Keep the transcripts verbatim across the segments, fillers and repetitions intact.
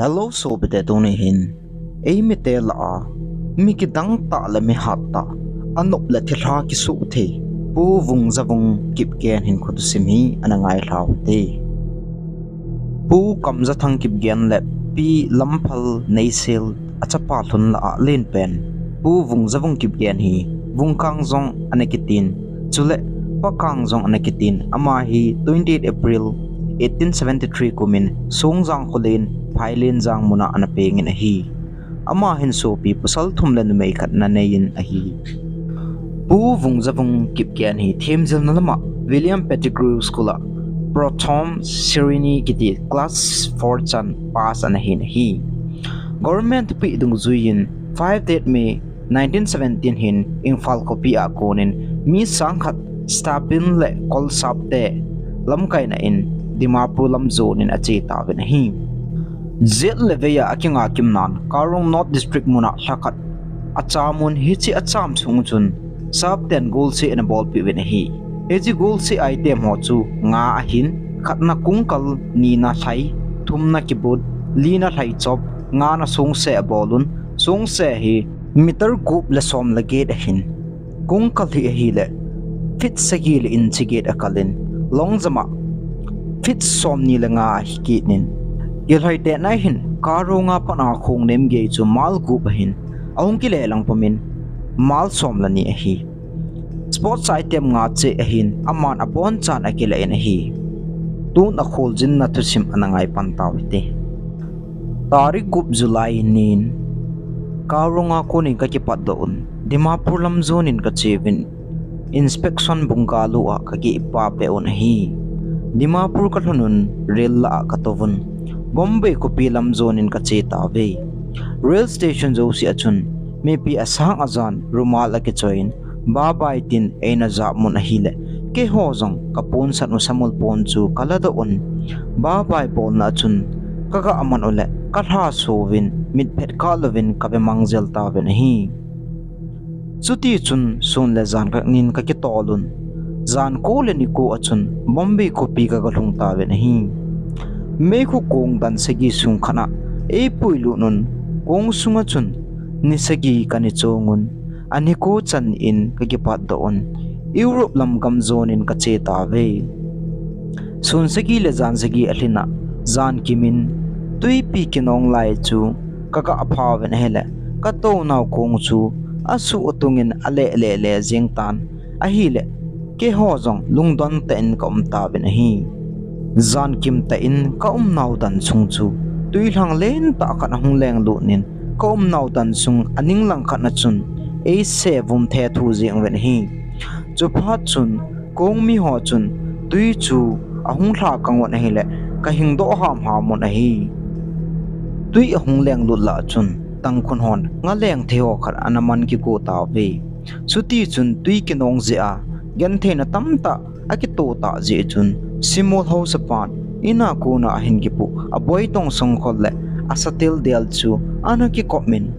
Hello sopite, tuni hin eimite lah a mi kidang tah le mi hat tah, anop le thilha kisuh thei Pu Vungjavung Kipgen hin khotusim hi ana ngailha u hite. Pu Kamjathang Kipgen le Pi Lamphal Neisel achapa lhun lah a alen pen Pu Vungjavung Kipgen hi Vungkang jong ana kitin, chule Pakang jong ana kitin, ama hi twenty-eight April eighteen seventy-three kumin Songjang kholen Phailenjang muna ana pengin ahi. Ama hin sopi pasal thum le numei khat ana neiyin ahi. Pu Vungjavung Kipgen hi themjilna lama William Pettigrew School a Prathom Sreni kiti class four chan pass ana hin ahi. Government thupeh dungjuiyin five May nineteen seventeen hin Imphal khopi a konin mi sang khat Stapin le Kolsap te lamkaina in Dimapur lam jonin ache tauvin ahi. Jet le veiya akinga kimnan Karong North District muna lhakhat achamun, hiche acham sung chun Sap ten golseh ana bolpeh uvin ahi. Hiche golseh item ho chu nga ahin, khatna kungkal, nina lhai, thumna kibut, lina lhaichop, ngana songse abolun, songse hi meter gup le som le get ahin, kungkal hi ahile feet sagi le inch get akalin, long jump a feet somni le nga ahi kitnin, kilhai tena hin Karong a pat a khongnem gei chu mile gup ahin, ahung kile lang pumin mile som le ni ahi. Sports item nga cheh ahin, aman abonchan akilah in ahi. Tun akholjinna thusim ana ngaipan tau hite. Tarik gup July nin Karong a konin kakipatdoh un, Dimapur lam jonin kacheuvin, inspection bungalow a kagehpa peh un ahi. Dimapur kalhunun rail lah a katouvun, Bombay khopi lam jonin kache tauve. Rail station jouse a chun mipi asang ajan rumal akichoiyin, Bye bye tin eina jamun ahile, keiho jong kapunsat u samul pon chu kaladoh un, bye bye bolna a chun kaga man ule kalha souvin, mitphet kah louvin kave mangjel tauvin ahi. Chutichun sun le jan khat nin kakitolun, jan ko le ni ko a chun Bombay khopi kagalhung tauvin ahi. Meikhu kong dan sagi sung khat a eipuilutnun, kong sunga chun ni sagi kani chongun, ani ko chan in kakipatdoh un, Europe lam gam jonin kache tauve. Sun sagi le jan sagi alhin a, jan kimin, twipi kinong lai chu kaga phauvin ahile, katounau kong chu asuh tungin aleh leh leh jeng tan ahile, keiho jong lungdon tah in kaum tauvin ahi. Jan kim tah in kaumnau dan sung chu twilhang lentah khat ahung lenglutnin, kaumnau dan sung aning lang khat a chun eise vum thethu jeng uvin ahi. Chuphat chun kong miho chun twi chu ahung lha kangun ahile, kahingdoh hamham un ahi. Twi ahung lenglut lah chun Tangkhul hon ngaleng theiho khat ana man kigo tauve. Chutichun twi kinong jeh a gentheina tamtah akitoh tah jeh chun, Simol haosapan ina kona ahin kipoh aboitong songkhol le asatil del chu ana kikopmin,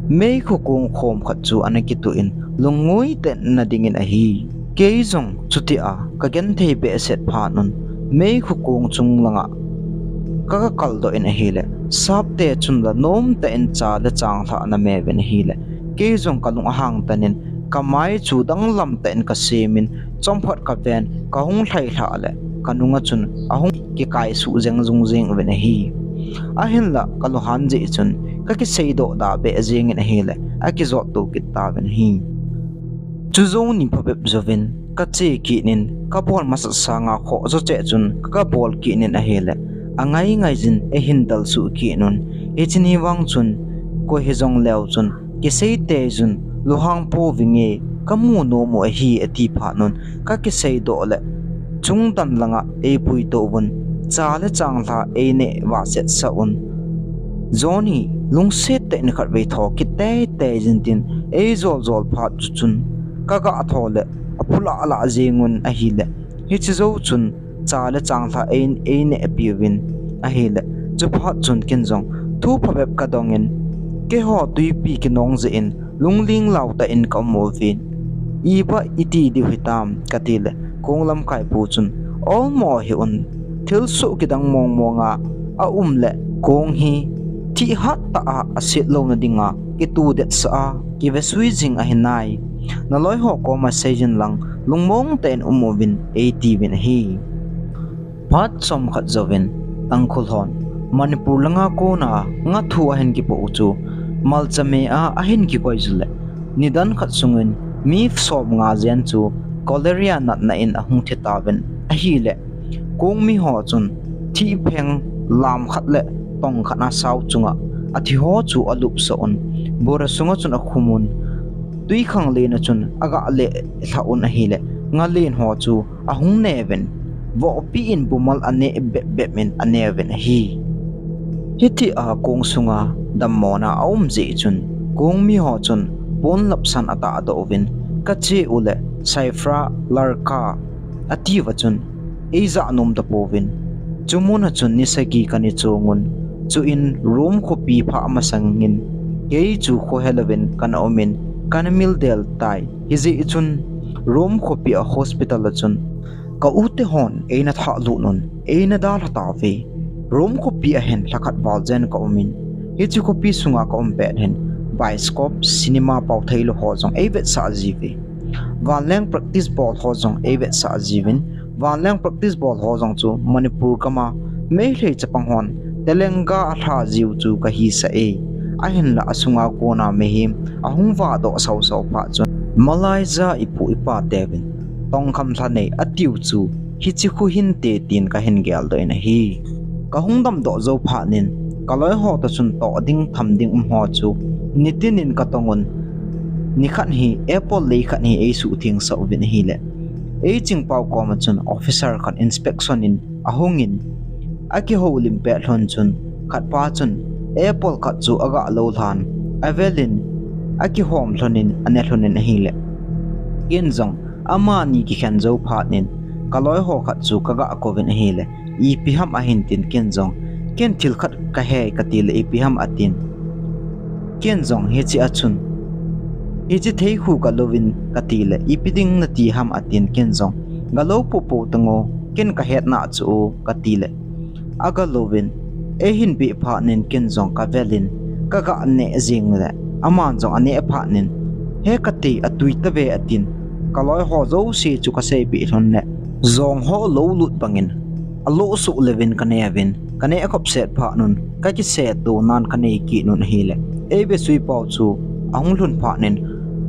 meikhu kong khom khat chu ana kituh in, lungngoi tah in ana dingin ahi. Kei jong chutia kagenthei behseh phatnun, meikhu kong chung langa kaga kaldoh in ahile, Sapte chun la nomtah in cha le changlhah ana meuvin ahile, kei jong kalung ahang tanin, kamai chu danglam tah in kasemin, chomkhat kaven, kahung lhailhah le kanunga chun ahung kikaisuh jeng jung jeng uvin ahi. Ahinla kalunghan jeh chun kakiseidoh dah beh jengin ahile, akijotto kit tauvin ahi. Chujou ni phabep jouvin kache kitnin, kabol masat sanga khoh jocheh chun kaga bol kitnin ahile, angai ngaijin eihin dalsuh kitnun, hiche ni vang chun koi hijongleu chun kiseitei jun lunghang pouvinge, kamu nomu ahi ati phatnun, kakiseidoh le chungdan langa eipuitouvun, cha le changlhah eineh vahsetsah un, Johnny lungset tah in khatvei tho kit teitei jin tin, eijoljol phat chu chun kaga tho le aphulahlah jengun ahile, hiche jou chun cha le changlhah ei, einehpiuvin ahile, chuphat chun ken jong thu phabep kadongin, keiho twipi kinong jeh in lungling lau tah in kaum uvin, iba iti diu hitam katile, kong lamkaipu chun, olmo hih un, thilsoh kidang mongmonga aum le kong hi Thih hat tah a aset louna dinga kituh detsah a kivesui jing ahi nai. Naloi ho koma seijin lang lungmong tah in um uvin eitiuvin ahi. Phat chomkhat jouvin Tangkhul hon Manipur langa kona ngathu ahin kipoh u chu malcha me a ahin kikoi jule, nidan khat sungin mi som nga jen chu cholera natna in ahung thi tauvin ahile, kong mi ho chun thihpheng lam khat le tong khat a sao chunga athi ho chu alupsah un, bora sunga chun akhum un, twikhanglen a chun aga lelhah un ahile, ngalen ho chu ahung ne uvin, vohpi in bumal ane bep bep in ane uvin ahi. Hitia kong sunga dammona aum jeh chun kong mi ho chun pon lapsan atahdoh uvin, kache u le Saifra Larka atiuva chun eija nom tapouvin, chumun a chun ni sagi kana chong un, chuin Rome khopi phah masangin kei chu khohelouvin kana umin, kana mildel tai. Hijeh chun Rome khopi a hospital a chun ka u te hon eina thahlut un, eina dalha tauve. Rome khopi a hin lhakhat val jen ka umin, hiche khopi sunga ka um pet hin bioscope, cinema pao theilou ho jong eivetsah jiuve. Vanleng practice bol ho jong eivetsah jiuvin, vanleng practice bol ho jong chu Manipur gama Meitei chapang hon telenga alha jiu chu kahisah e. Ahinla asunga kona mihem ahung vahdoh sausau phat chun, Malaysia ipu ipa teuvin tongkham lha nei atiu chu hiche khu hinte tin kahin geldoh in ahi. Kahung damdoh jou phat in kaloi ho toh chun toh ding tham ding um ho chu nitin in katong un, nikhat hi apple lei khat hi eisuhtheng sah uvin ahile, eiching pau koma chun officer khat inspection in ahungin, akihoulim pet lhon chun khatpa chun apple khat chu aga lou lhan, avelin akihom lhonin ane lhonin ahile, ken jong amani kikhen jou phat in kaloi ho khat chu kaga kouvin ahile, ipi ham ahin tin ken jong, ken thil khat kahe katile ipi ham atin, ken jong hiche a chun, hiche theikhu galouvin katile ipi ding nati ham atin, ken jong, galou popo tango, ken kahetna chu katile, agalouvin eihin beh phat in ken jong kavelin kaga neh jeng le, aman jong aneh phat in, he kati atui tave atin, kaloi ho jouse chu kaseipeh lhon le, jong ho lou lut bangin alosuh leuvin kaneh uvin, kaneh khop set phat un kakiseto nan kanei kit un ahile, eivesui pau chu ahung lhun phat in,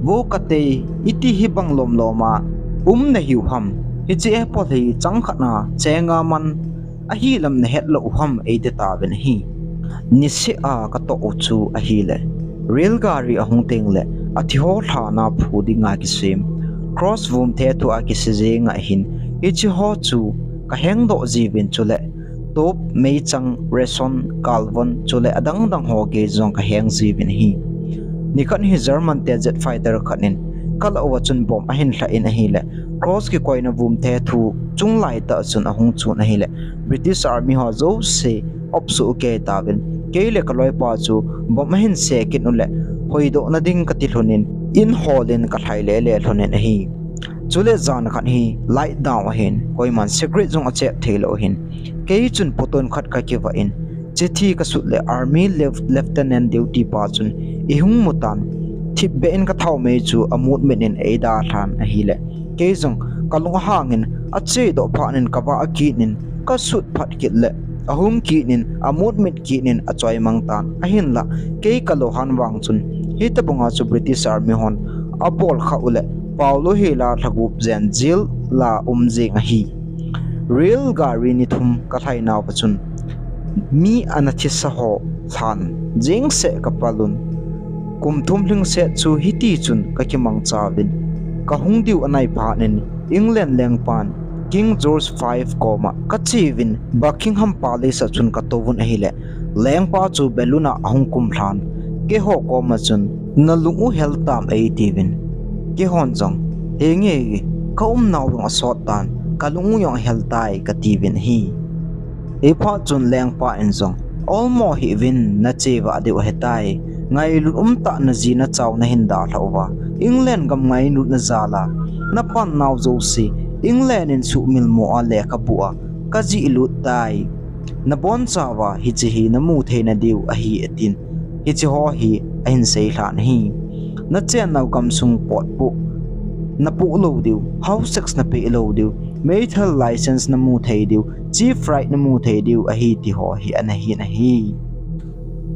vo kati, iti hibang lomlom a um nahiu ham, hiche apple hi chang khat a chenga man ahi lam nahet lou u ham eiti tauvin ahi. Niseh a katoh u chu ahile, rail gari ahung tengle athi ho lhana phu dinga kisem cross vum thethu a kise jeng ahin, hiche ho chu kahengdoh jiuvin chule top, meichang, ration, kalvon chule adang dang ho gei jong kaheng jiuvin ahi. Nikhat hi German te jet fighter khat in kalah uva chun bomb ahin lhah in ahile, cross kikoina vum thethu chunglai tah chun ahung chun ahile, British Army ho jouse opsuh kei tauvin, kei le kaloipa chu bomb ahin se kit ule, hoidohna ding kati lhonin, in holin kalhai lele lhonin ahi. Chule jan khat hi light down ahin, koiman secret jong achet theilou ahin, kei chun photo khat kakivah in, chithi kasut le Army Lieutenant duty pa chun eihung mutan, thipbeh in kathaomei chu amutmit in eidalhan ahile, kei jong kalung ahangin, achedoh phat in kavah kit in, kasut phat kit le, ahung kit in, amutmit kit in achoimang tan, ahinla kei kalou han vang chun, hitobanga chu British Army hon abol khah ule, paolou hela lhagup jen jail a um jeng ahi. Rail gari ni thum kalhai nauva chun, mi ana thisa ho lhan jengseh kapal un, kum thum lhingset chu hitichun kakimangcha uvin, kahung diu anai phat in England lengpan King George five koma kacheuvin Buckingham Palace a chun katouvun ahile, lengpa chu balloon a ahung kum lhan, keiho koma chun, nalung u hel tam eitiuvin, keihon jong, henge, kaumnau jong asot tan, kalung u jong ahel tai katiuvin ahi. Hiphat chun lengpa in jong, olmo hih uvin, nache vah diu ahitai, ngailut umtah naji nachau nahin dalhah uva, England gam ngailutna jal a napan nau jouse England in suhmil mo a lekhabu a kajihlut tai, Nabonchauva hiche hi namu theina diu ahi atin, hiche ho hi ahin seilhan ahi. Nachennau gamsung potpoh napoh lou diu, house tax napeh lou diu, meithal license namu thei diu, cheap flight namu thei diu ahi ti ho hi ana hin ahi.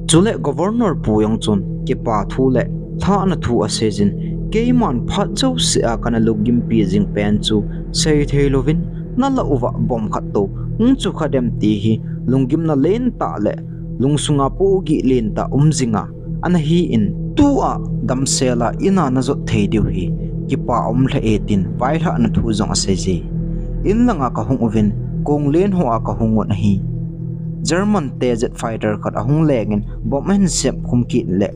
Chule Governor pu jong chun kipa thu le lhahna thu aseijin, keiman phat jousea kana lunggimpi jing pen chu seithei louvin, nalah uva bomb khat tou hung chu kha dem ti hi lunggimna lentah le lungsunga pohgih lentah um jinga ana hin, tua damsela ina najot thei diu hi kipa aum lheh e tin vailhahna thu jong aseije. In langa kahung uvin, kong len hoa kahung un ahi. German te jet fighter khat ahung lengin bomb ahin sem khum kit le,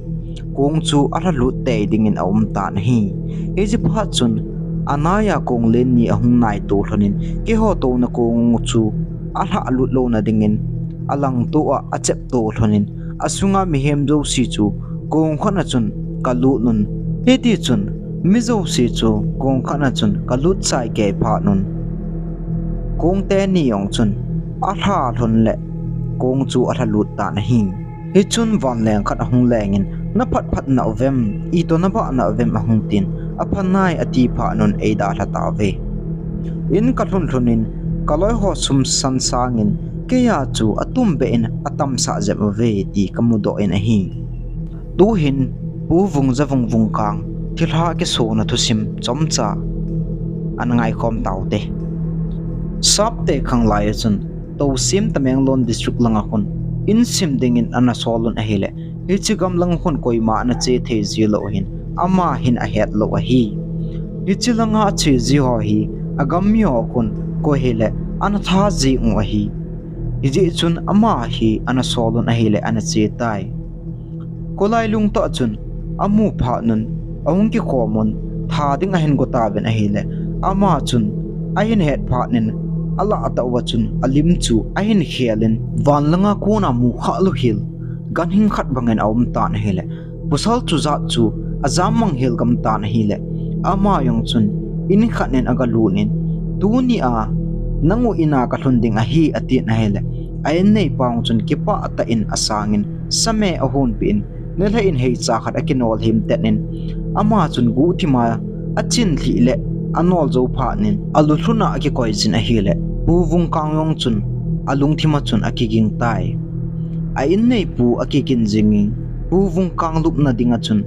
kong chu alha lut tei dingin aum tan ahi. Hiche phat chun, anaiya kong len ni ahung naito lhonin, keiho touna kong chu alha lut louna dingin, alangtoa achepto lhonin, asunga mihem jouse chu kong khatna chun kalut un. Hitichun, mi jouse chu kong khatna chun kalut chai kei phat un, kong teni jong chun alha lhon le kong chu alha lut tan ahi. Hichun vanleng khat ahung lengin, naphat phat nauvem, ito nabah nauvem ahung tin, apha nai ati phat un eidalha tauve. In kalhun lhunin, kaloiho sum san sangin, keiya chu atumbeh in atamsah jep uve ti kamudoh in ahi. Tuhin, Pu Vungja Vung Vungkang thilha kisona thusim chomcha ana ngaikhom taute. Sapte khanglai a chun, Tousem Tamenglong District langa khun, in sim dingin ana sol un ahile, hiche gam langa khun koima ana che thei ji lou hin, ama hin ahet lou ahi. Hiche langa ache ji ho hi, agam miho khun, koi hile, ana tha jing u ahi. Hijeh chun ama hi ana sol un ahile, ana che tai. Kholai lungtah chun amu phat un, ahung kikhom un, tha ding ahin go tauvin ahile, ama chun ahin het phat in, alah tah uva chun alim chu ahin khel in, van langa kona mu khalou hel ganhing khat bangin aum tan ahile, pasal chujat chu ajam mang hel gam tan ahile, ama jong chun in khat in aga lut in, tunia nang u ina kalhun ding ahi atin ahile, a in neipa jong chun kipah tah in asangin, same ahonpeh in, nilhah in heicha khat akinol himten in, ama chun guhthima achin lhih le anol jou phat in, alulhuna akikoi jin ahile, Pu Vungkang jong chun alungthima chun akiging tai. A in neipu akigin jingin, Pu Vungkang lupna dinga chun,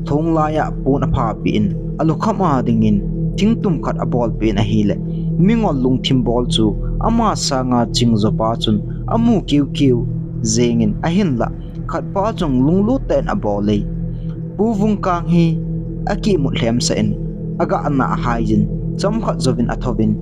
thong laiya pon aphapeh in, alukham a dingin thingtum khat abolpeh in ahile, mingol lungthim bol chu ama sanga ching jopa chun amu keukeu jengin, ahinlah khatpa chun lunglut tah in abol e. Pu Vungkang hi akimut lhemsah in, aga nah ahai jin, chomkhat jouvin athouvin,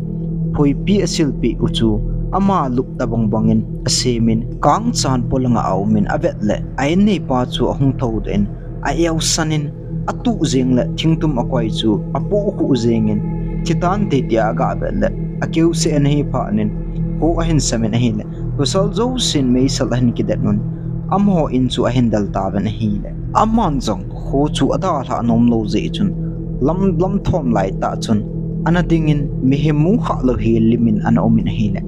phoipi asilpeh u chu ama lup tabang bangin asemin, kangchan polanga aumin, avet le a in neipa chu ahung thoudoh in, a-eusan in, atuh jeng le thingtum akoi chu apohkhuh jengin, thitante tia aga vet le, akeu seh in ahi phat in, kho ahin samin ahile, pasal jousen meisel ahin kidet un, amaho in chu ahin del tauvin ahile, aman jong kho chu adalhah nomlou jeh chun, lam, lamthom laitah chun ana dingin, mihem mu khalou hi limin ana umin ahile,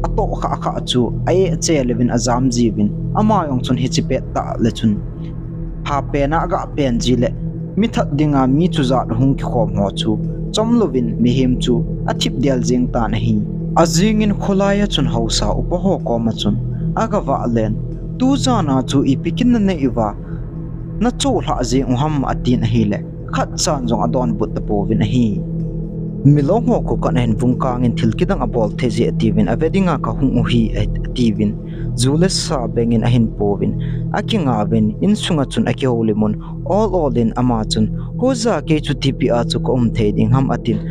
atoh khah khah chu a-eh che leuvin ajam jiuvin, ama jong chun hiche pettah le chun hapen a aga pen ji le, mithat dinga mi chujat hung kikhom ho chu chomlouvin mihem chu athip del jeng tan ahi. Ajingin kholai a chun haosa upa ho koma chun aga vahlen, tujana chu ipi kin nanei uva, nachoh lhah jeng u ham atin ahile, khatchan jong adonbut tapouvin ahi. Milong ho kho khat ahin Vungkang in thil kidang abol thei je atiuvin, ave dinga kahung u hi atiuvin, ju le sa bengin ahin pouvin, akingauvin, insunga chun akihoulim un, ol ol in ama chun, hoija kei chu tipi a chu kaum thei ding ham atin,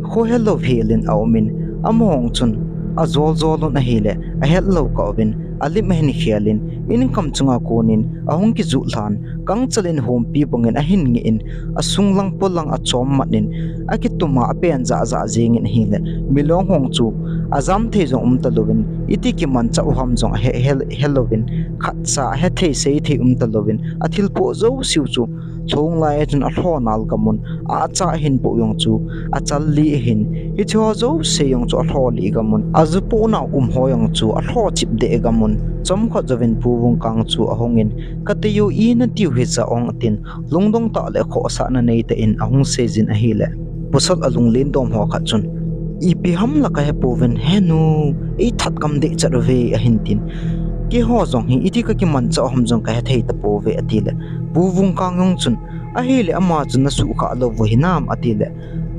kho helou helin aumin, amahon chun ajol jol un ahile, ahetlou kauvin, alim ahin khelin, inkam chunga konin ahung kijuh lhan, kangchal in humpi bangin ahin ngeh in, asunglang polang achom mat in, akituma apen jah jah jengin ahile, Milong hon chu ajam thei jong um talouvin, iti kimanchah u ham jong ahe, he, helouvin, khatcha ahethei seithei um talouvin, athilpoh jouseu chu Thong lai a chun alho nal gam un, acha ahin poh jong chu achal lih ahin, hiche ho jouse jong chu alho lih gam un, ajupoh nau um ho jong chu alho chip deh gam un. Chomkhat jouvin Pu Vungkang chu ahungin, "Kati u, ina tiu hicha ong," atin, lungdong tah le khohsahna neitah in ahung seijin ahile, pasal alunglen dom ho khat chun, "Ipi ham la kahe pouvin, henu, eithat gam deh chat uve," ahin tin. "Keiho jong hi iti kakimanchah u ham jong kahe thei tapouve," atile, Pu Vungkang jong chun, "Ahile ama chun nasuhkhah lou u hinam?" atile,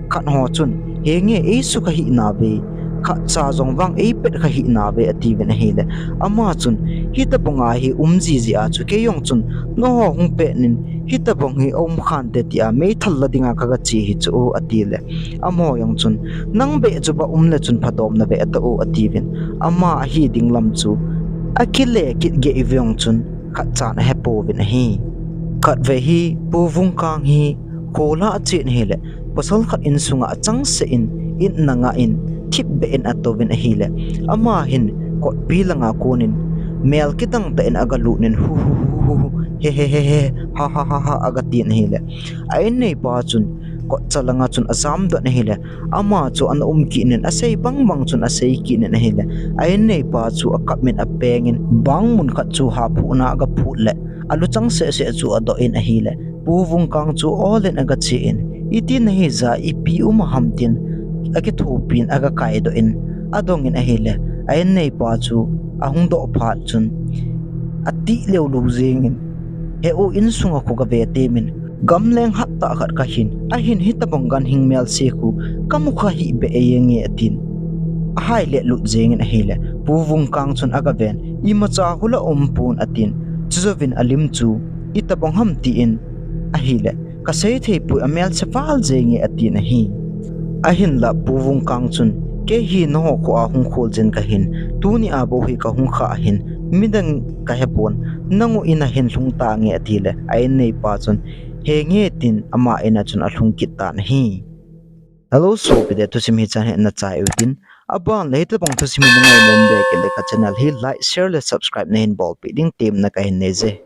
khat ho chun, "Henge, eisukha hih nauve, khatcha jong vang eipet kha hih nauve," atiuvin ahile, ama chun, "Hitobanga hi um jiji a chu kei jong chun nangho hung pet in, hitobang hi aum khante tia meithal la dinga kaga che hi chu o," atile, amaho jong chun, "Nang beh chu ba um le chun phadom na ve ta o," atiuvin, ama ahi ding lam chu akile kit gei ve jong chun khatchan ahepouvin ahi. Khatvei hi Pu Vungkang hi khol'a achen ahile, pasal khat insunga achangseh in, in a ngah in, thipbeh in atouvin ahile, ama hin kotpi langa konin mel kidang tah in agalut in, "Hu, hu, hu, hu, hu, he, he, he, he, ha, ha, ha, ha," agatin ahile, a in neipa chun kotcha langa chun ajamdoh in ahile, ama chu ana um kit in, asei bangbang chun asei kit in ahile, a in neipa chu akap in apeng in, bang mun khat chu hahphuhna agaphut le, alu changseh seh chu adoh in ahile, Pu Vungkang chu ol in agache in, "Iti nahi ja, ipi um ham?" tin akithopin agakaidoh in, adongin ahile, a in neipa chu ahung doh phat chun, atih leu lou jengin, "He u, insunga khu gave temin, gamleng hattah khat kahin, ahin hitobang ganhing melse khu kamukha hihbeh e jenge," atin, ahailet lut jengin ahile, Pu Vungkang chun agaven, "Imacha khu la umpon," atin, chujouvin alim chu, "Itobang ham?" tin ahile, "Kasei theipoi, amelse val jenge," atin ahi. Ahinla Pu Vungkang chun, "Kei hi nangho khoa hung kholjin kahin, tunia bou hi kahung khah ahin, midang kahepon, nang u ina hin lhung tange," atile, a in neipa chun, "Henge," tin ama ina chun alhung kit tan ahi. Hello sopite, thusim hichan hi nachai utin, aban le hitobang thusim hi nangai nom beh kit le ka channel hi like, share le subscribe nahin bolpeh ding temna kahin neije.